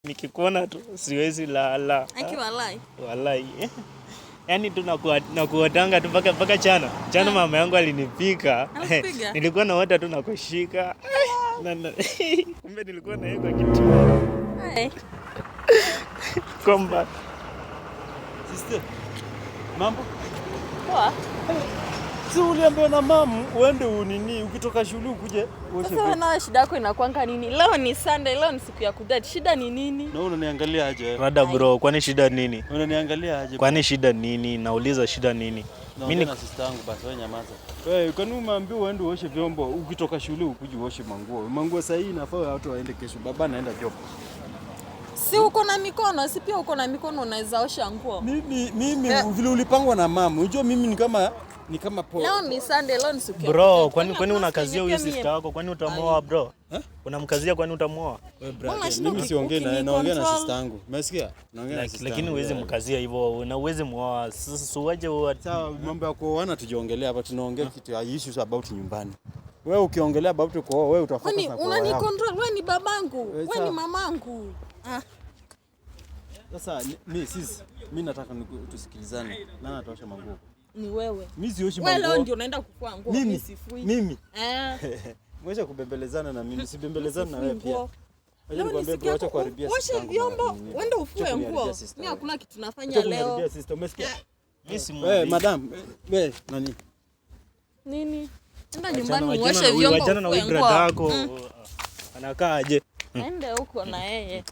Nikikuona tu siwezi lala. Aki walai. Walai. Yaani tu nakuotanga tu mpaka jana. Jana mama yangu alinipika. Alikupiga? Nilikuwa naota tu nakushika. Kumbe nilikuwa na yeye kwa kitu. Hey. Kwamba Sister, mambo? Poa. Si uliambiwa na mamu uende unini ukitoka shule ukuje uoshe Sasa wewe vyombo. nawe shida yako inakuanga nini? Leo ni Sunday, leo ni siku ya kudate. Shida ni nini? Na wewe unaniangalia aje? Rada bro, kwani shida nini? Unaniangalia aje? Kwani shida nini? Nauliza shida nini? Naongea Mimi na sister yangu basi wewe nyamaza. Wewe kwani umeambiwa uende uoshe vyombo ukitoka shule ukuje uoshe manguo? Manguo sasa hii inafaa watu waende kesho. Baba anaenda job. Si uko na mikono, si pia uko na mikono unaweza osha nguo. Mimi vile ulipangwa na mamu, unajua mimi ni kama po. Leo ni Sunday, leo ni siku ya Bro, kudate. kwani Kwani unakazia hakuna huyu siku sister wako? Kwani utamuoa bro? Unamkazia kwani utamuoa? Wewe brother, Mbona shida mimi siongei na naongea na ukinicontrol? sister yangu. Umesikia? Naongea na sister Lakini yangu. huwezi mkazia hivyo na huwezi muoa. Sasa uaje Sawa, mambo ya kuoana tujiongelea hapa, tunaongea kitu ya issues about nyumbani. Wewe ukiongelea about kuoa, wewe utafocus Kwani na kuoa unani yako. control? Wewe ni babangu, wewe sawa. ni mamangu. Ah, Sasa mi sis, mi nataka tusikilizane. Nani ataosha manguo? ni wewe. Mi sioshi Wewe leo manguo. ndio unaenda kufua nguo, mimi Mimi sifui. mimi Eh. mwesha kubembelezana na mimi, sibembelezana na Sifui wewe pia. nguo. Acha Leo ni nikwambie siku bro, acha yako kuharibia uoshe sister yangu vyombo, bwana, nini. uende ufue Acha kuniharibia nguo. sister Mimi wewe. hakuna kitu nafanya Acha kuniharibia leo. sister, umesikia? Mimi simuambii. Wewe madam, wewe nani? Nini? Enda Wachana nyumbani na uoshe huyu- vyombo, wachana na ufue huyu brother nguo. yako. Anakaa aje? Ende huko na yeye.